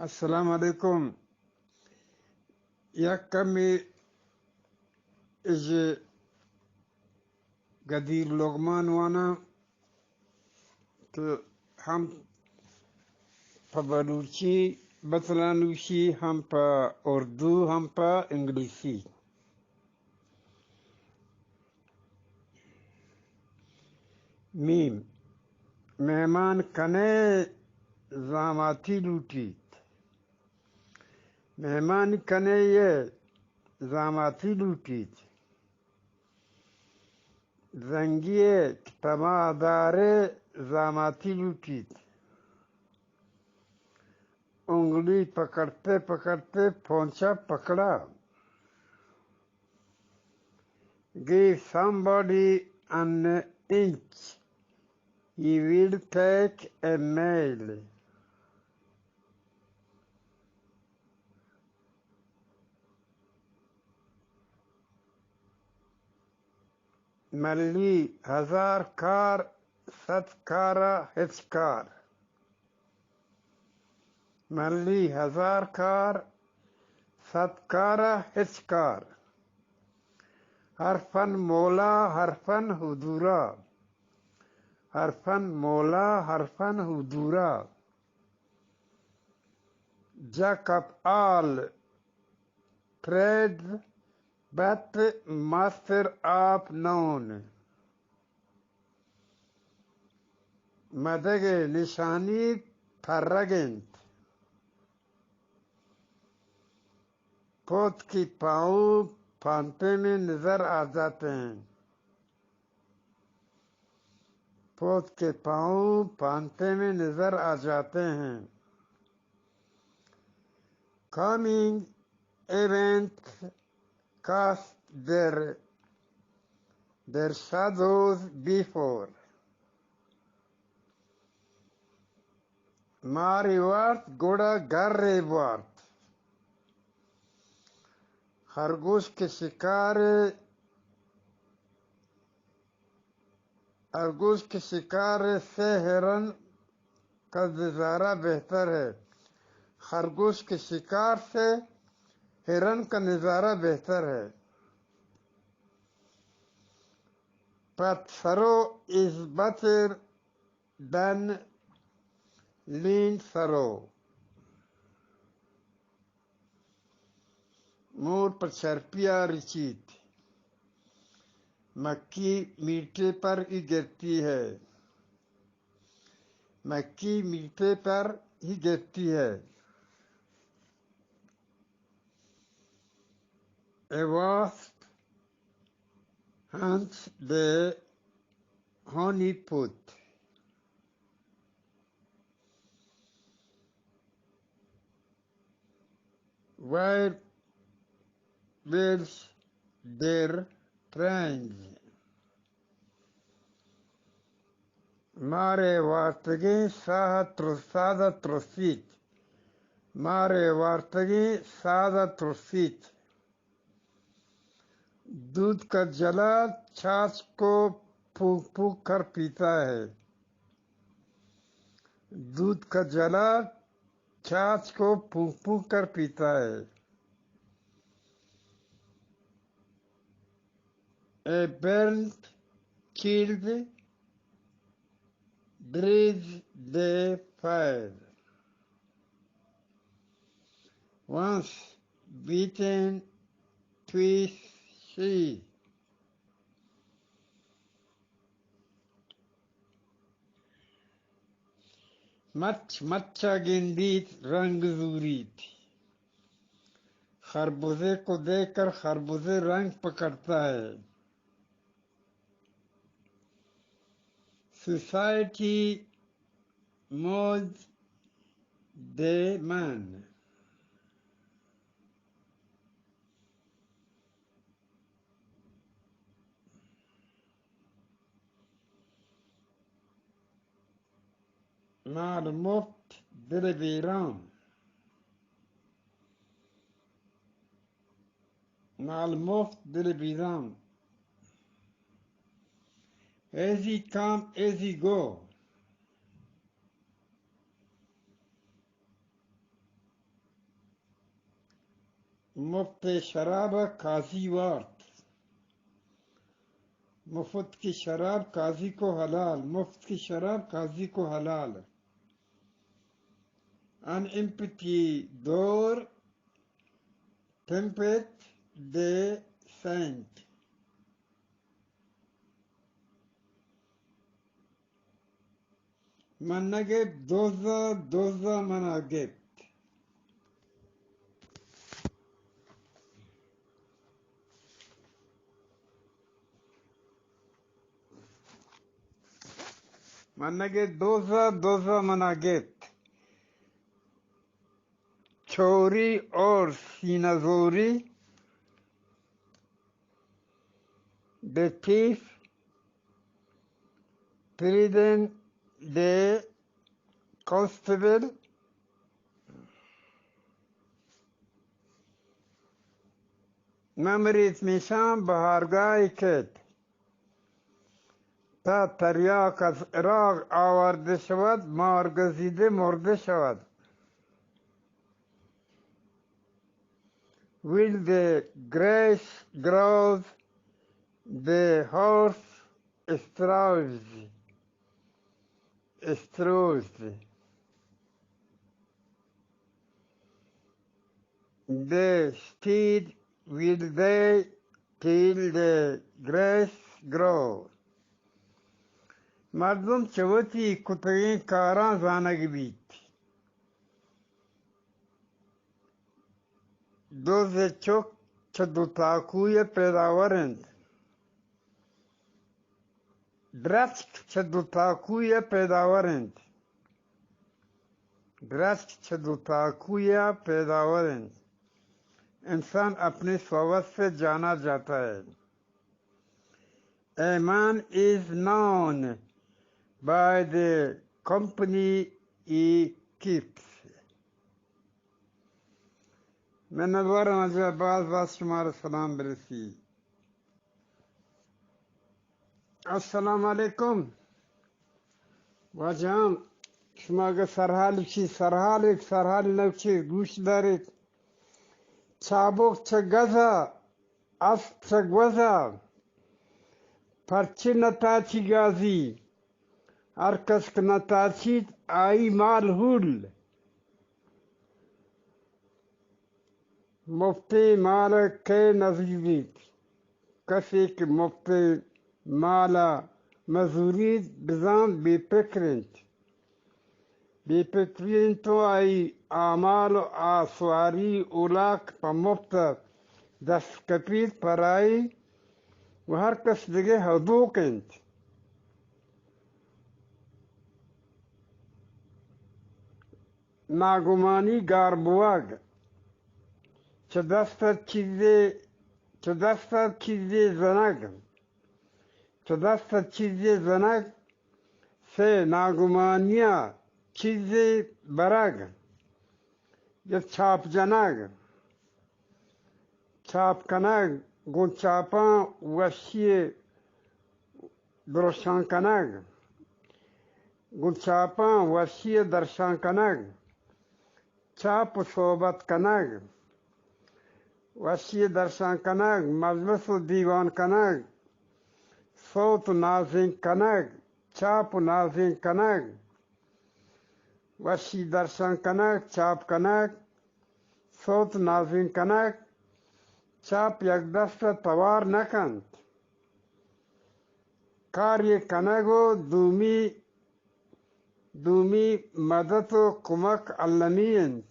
السلام علیکم۔ یک کمی اژ گدیر لغمان واناں کہ ہم پہ بلوچی بتلانوشی، ہم پہ اردو، ہم پہ انگلیسی۔ میم، مہمان کنے زاماتی لوٹیت۔ مہمان کنے یہ زاماتی لوٹیت۔ زنگی تمادارے زاماتی لوٹیت۔ انگلی پکڑتے پکڑتے پونچا پکڑا۔ Give somebody an inch, he will take a mile. ملی ہزار کار، صد کارا ہچ کار۔ ملی ہزار کار، صد کارا ہچ کار۔ حرفن مولا، حرفن حضورا۔ حرفن مولا، حرفن حضورا۔ Jack of all trades, but master of none. مدگ ءِ نشانی ترگ انت۔ پوت کی پاؤں پانتے میں نظر آ جاتے ہیں۔ پوت کے پاؤں پانتے میں نظر آ جاتے ہیں۔ Coming events cast their, their shadows before. مارے وارت گڑا گرے بوارت۔ خرگوش کے شکار، خرگوش کے شکار سے ہرن کا نظارہ بہتر ہے۔ خرگوش کے شکار سے ہرن کا نظارہ بہتر ہے۔ پت سرو is better than lean سرو۔ مور پہ چرپیا رچیت۔ مکھی میٹھے پر ہی گرتی ہے۔ مکھی میٹھے پر ہی گرتی ہے۔ A wasp hunts the honeypot. Where where's their friends؟ مارے وارتگیں ساہ ترساد ترسیت۔ مارے وارتگیں ساہ ترسیت۔ دودھ کا جلا چھاچھ کو پھونک پھونک کر پیتا ہے۔ دودھ کا جلا چھاچھ کو پھونک پھونک کر پیتا ہے۔ A burnt child dreads the fire. Once bitten, twice shy. مچ مچ ءَ گندیت، رنگ زوریت۔ خربزے کو دیکھ کر خربزے رنگ پکڑتا ہے۔ Society moves the man. مال مفت دل بیران۔ مال مفت دل بیران۔ Easy come, easy go. مفت شراب قاضی وارت۔ مفت کی شراب قاضی کو حلال، مفت کی شراب قاضی کو حلال۔ An empty door tempteth the saint. من نہ گپت، دزا، دزا منا گپت۔ من نہ گپت، دزا، دزا منا گپت۔ چوری اور سینہ زوری، the thief, prison, the constable۔ نمریت میشان بہارگاہی کیت۔ تا تریاک از عراق آورده شود، مار گزیده مرده شود۔ While the grass grows, the horse strays, strays. The steed will die till the grass grow. مردم چہ وتی کتگیں کاراں زانگ بیت۔ دز ءِ چک چہ دو تاکوئی ءَ پیداور انت۔ درچک چہ دو تاکوئی ءَ پیداور انت۔ درچک چہ دو تاکوئی ءَ پیداور انت۔ انسان اپنی صحبت سے جانا جاتا ہے۔ A man is known by the company he keeps. منتوارم واجہ، باز باز شمارا سلام برسی۔ السلام علیکم۔ واجہاں، شما اگہ سرحال چی، سرحال ایک، سرحال نوچے گوش داریت۔ چابک چہ گزا، اسپ چہ گوزا، پرچے نہ تاچی گازی؟ ہر کس کہ نہ تاچیت، آئی مال ہول۔ مفتیں مال ءَ کئے نزیریت؟ کسے کہ مفتیں مال ءَ مزوریت، بزاں بے پکر انت۔ بے پکری انت و آئی آمال و آ سواری اولاک پہ مفت ءَ دست کپیت، پرائی و ہر کس دگہ ہدوک انت۔ ناگمانی گار بوگ۔ چہ دست ءَ چیزے، چہ دست ءَ چیزے زنگ۔ چہ دست ءَ چیزے زنگ، سے ناگمانی ءَ چیزے برگ، یک چاپ جنگ، چاپ کنگ، گوں چاپاں وشی ءِ درشان کنگ، گوں چاپاں وشی ءِ درشان کنگ، چاپ و صحبت کنگ، وشی درشان کنگ، مجلس و دیوان کنگ، صوت و نازینک کنگ، چاپ و نازینک کنگ، وشی درشان کنگ، چاپ کنگ، صوت نازینک کنگ، چاپ یک دست ءَ توار نہ کنت۔ کارے کنگ و دومی دومی مدد و کمک المی انت۔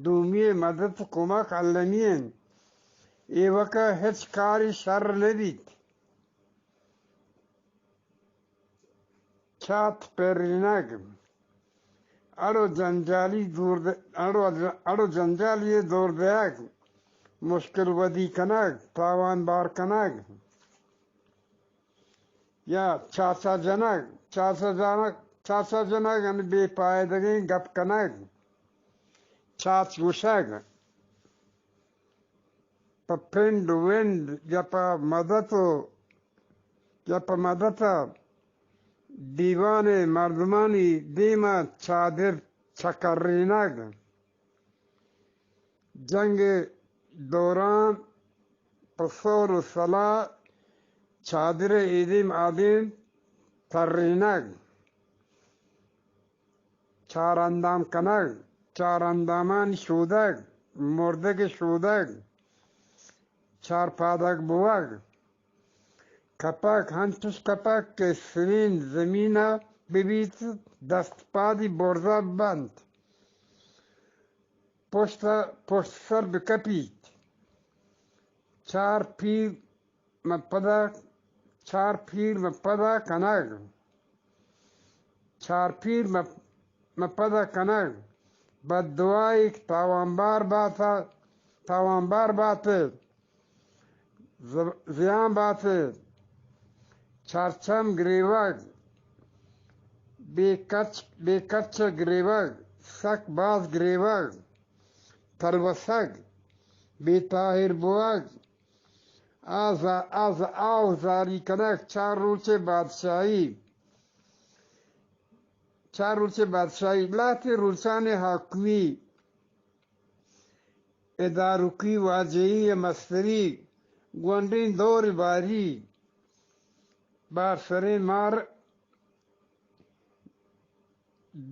دومی مدد و کمک المی انت۔ ایوک ءَ ہچ کاری شر نہ بیت۔ چات پرینگ، اڑ و جنجالی دور د-، اڑ و ج-، اڑ و جنجالی دور دیگ، مشکل ودی کنگ، تاوان بار کنگ۔ یا چاچا جنگ، چاچا جنگ، چاچا جنگ، یعنی بے پائدگیں گپ کنگ، چاچ گوشگ، پہ پنڈ و ونڈ یا پہ مدت و یا پہ مدت ءَ دیوان ءِ مردمانی دیم ءَ چادر چکرینگ۔ جنگ ءِ دوران پہ سور و سلاہ چادر ء ایدیم آدیم ترینگ، چار اندام کنگ، چار اندامانی شودگ، مردگ ء شودگ، چار پادگ بوگ، کپگ، ہنچش کپگ کہ سرین زمین ء بہ بیت، دست پادی برزا بنت، پشت ء، پشت سر بہ کپیت، چار پیر مہ پدا، چار پیر مہ پدا کنگ، چار پیر مہ، مہ پدا کنگ، بد دعائیک تاوانبار بات، تاوانبار بات، ز-، زیان بات، چارچم گریوگ، بے کچ، بے کچ گریوگ، سک باز گریوگ، تلوسگ، بے تاہیر بوگ، آ ز-، آ ز-، آہ زاری کنگ، چار روچے بادشاہی، چار روچے بادشاہی، لہتے روچانے حاکمی، ادارکی، واجہی ء مستری، گونڈیں دور باری، بارسریں مار،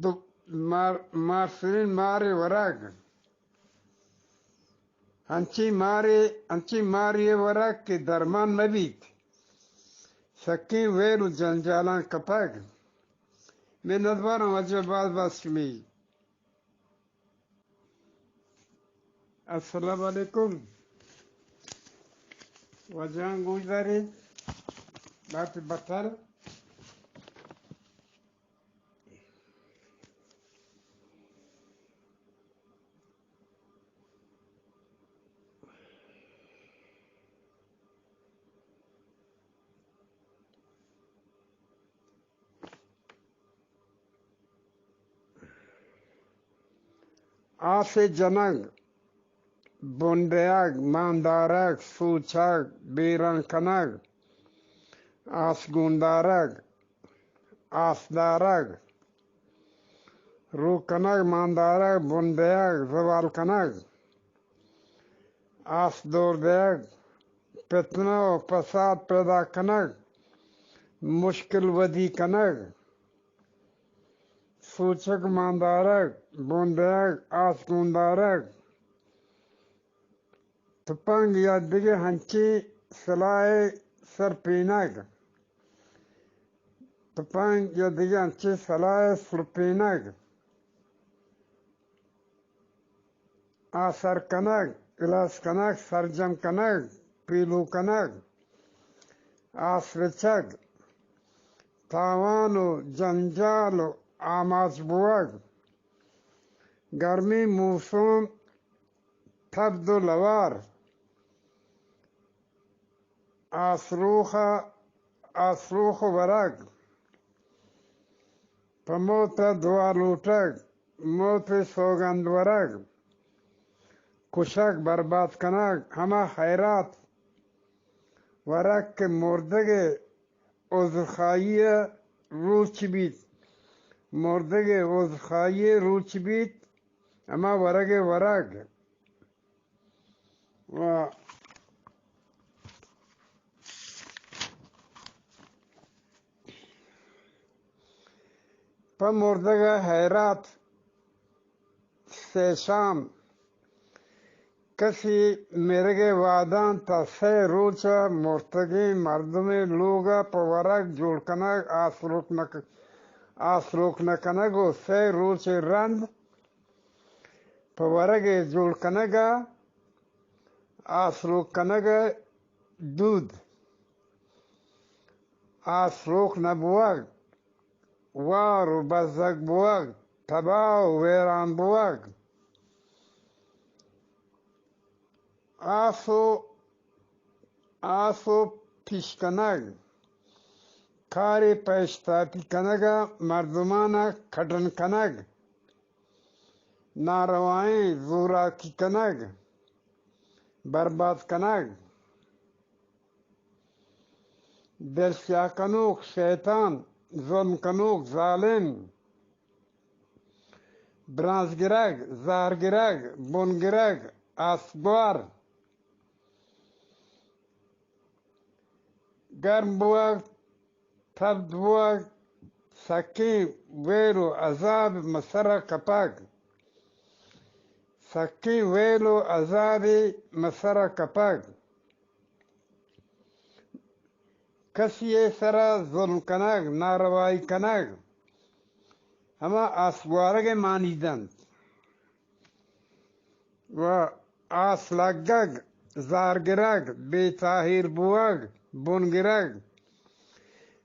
دو-، مار-، مارسریں مار ء ورگ۔ انچیں مارے، انچیں مارے ورگ کہ درمان مہ بیت، سکیں ویل و جنجالاں کپگ۔ منتواراں واجہ، باز باز شمے۔ السلام علیکم۔ واجہاں گوش دارے، بات بتر۔ آس ء جنگ، بن دیگ، مان دارگ، سوچگ، بیران کنگ، آس گون دارگ، آس دارگ، رو کنگ، مان دارگ، بن دیگ، زوال کنگ، آس دور دیگ، فتنہ و فساد پیدا کنگ، مشکل ودی کنگ، سوچگ، مان دارگ، بن دیگ، آس گون دارگ، تپنگ یا دگہ ہنچیں سلاہ ء سرپینگ، تپنگ یا دگہ ہنچیں سلاہ ء سرپینگ، آسر کنگ، الاس کنگ، سرجم کنگ، پیلو کنگ، آس رچگ، تاوان و جنجال و آماچ بوگ، گرمیں موسم، تبد و لوار، آسروخ ء، آسروخ ورگ، پہ موت ء دعا لوٹگ، موت ء سوگند ورگ، کشگ، برباد کنگ، ہما حیرات ورگ کہ مردگ ء عذرخواہی ء روچ بیت، مردگ ء عذرخواہی ء روچ بیت، ہما ورگ ء ورگ۔ و پہ مردگ ء حیرات سئے شام، کسی مرگ ء واداں تا سئے روچ ء مرتگیں مردمے لوگ ء پہ ورگ جوڑ کنگ، آسروک نہ ک-، آسروک نہ کنگ و سئے روچ ء رند پہ ورگ ء جوڑ کنگ ء آسروک کنگ ء دود، آسروک نہ بوگ، وار و بزگ بوگ، تباہ و ویران بوگ، آس و، آس و پیش کنگ، کارے پہ اشتاپی کنگ ء مردمان ء کڈن کنگ، ناروائیں زوراکی کنگ، برباد کنگ، دلسیاہ کنوک، شیطان، ظلم کنوک، ظالم، برانز گرگ، زہر گرگ، بن گرگ، آسگوار، گرم بوگ، تبد بوگ، سکیں ویل و عذاب مسرا کپگ، سکیں ویل و عذابے مسرا کپگ، کسی ءِ سرا ظلم کنگ، ناروائی کنگ، ہما آس گوارگ ءِ مانی دنت۔ و آس لگگ، زار گرگ، بے تاہیر بوگ، بن گرگ،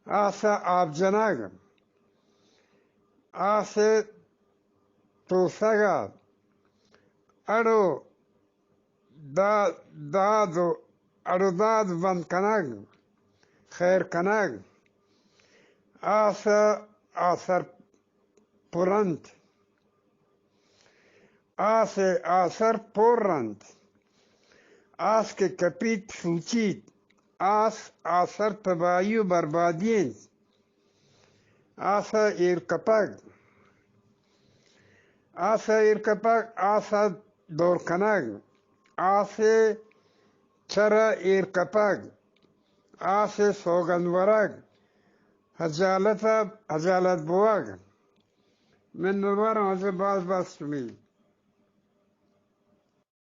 آس ءَ آپ جنگ، آس ءِ توسگ ءَ اڑ و دا-، داد و اڑ و داد بند کنگ، خیر کنگ، آس ءِ آسر پر انت۔ آس ءِ آسر پر انت۔ آس کہ کپیت سوچیت۔ آس آسر تباہی و بربادی انت۔ آس ءَ ایر کپگ۔ آس ءَ ایر کپگ، آس ءَ دور کنگ، آس ءِ چر ءَ ایر کپگ، آس ءِ سوگند ورگ، ہجالت ءَ ہجالت بوگ۔ منتوار آں، واجہ، باز باز شمے۔